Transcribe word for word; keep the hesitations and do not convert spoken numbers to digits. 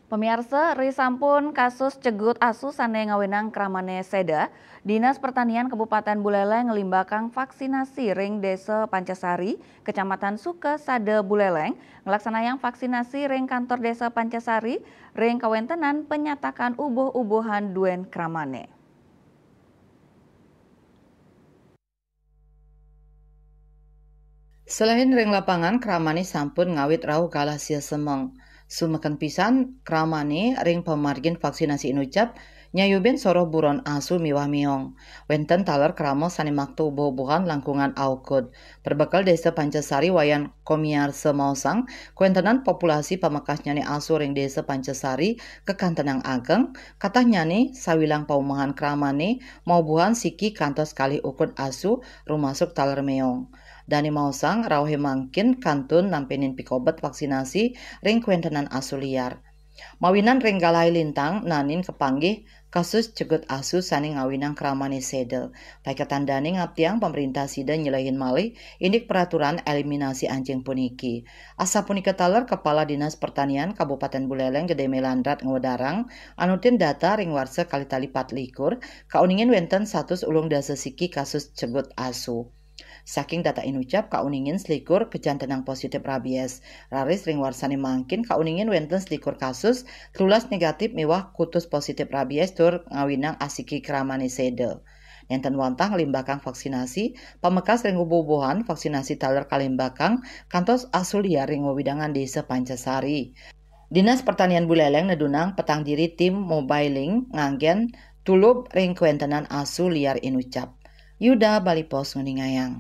Pamiarsa, ri sampun kasus cegut asu sane ngawinang kramane seda, Dinas Pertanian Kabupaten Buleleng nglimbakang vaksinasi ring Desa Pancasari, Kecamatan Sukasada, Buleleng, nglaksanayang vaksinasi ring kantor Desa Pancasari ring kawentenan panyatakan ubuh-ubuhan duen kramane. Selain ring lapangan, kramane sampun ngawit rauh galah sia semeng. Sumeken pisan, kramane ring pamargin vaksinasi inucap nyayubin soroh buron asu miwah meong. Wenten taler krama sane makta ubuh-ubuhan langkungan aukud. Perbekel Desa Pancasari Wayan Komiarsa maosang, kawentenan populasi pamekasnyane asu ring Desa Pancasari kakantenang ageng, katahnyane sawilang paumahan kramane maubuhan siki kantos kalih ukud asu, rumasuk taler meong. Dane maosang, rauhe mangkin kantun nampenin pikobet vaksinasi ring kawentenan asu liar. Mawinan ring galahe lintang naenin kapanggih kasus cegut asu sane ngawinang kramane seda. Paiketan dane ngaptiang pamrintah sida nyelehin malih indik peraturan eliminasi anjing puniki. Asapunika taler, Kepala Dinas Pertanian Kabupaten Buleleng Gede Melandrat ngwedarang, anutin data ring warsa kalih tali patlikur, kauningin wenten satus ulung dasa siki kasus cegut asu. Saking data inucap, kauningin selikur kajantenang positif rabies. Raris ring warsane mangkin kauningin wenten selikur kasus, telulas negatif miwah kutus positif rabies tur ngawinang asiki kramane seda. Nenten wantah nglimbakang vaksinasi, pamekas ring ubuh-ubuhan vaksinasi taler kalimbakang kantos asu liar ring wewidangan Desa Pancasari. Dinas Pertanian Buleleng nedunang petang diri tim mobiling nganggen tulub ring kawentenan asu liar inucap. Yuda Bali Post nguningayang.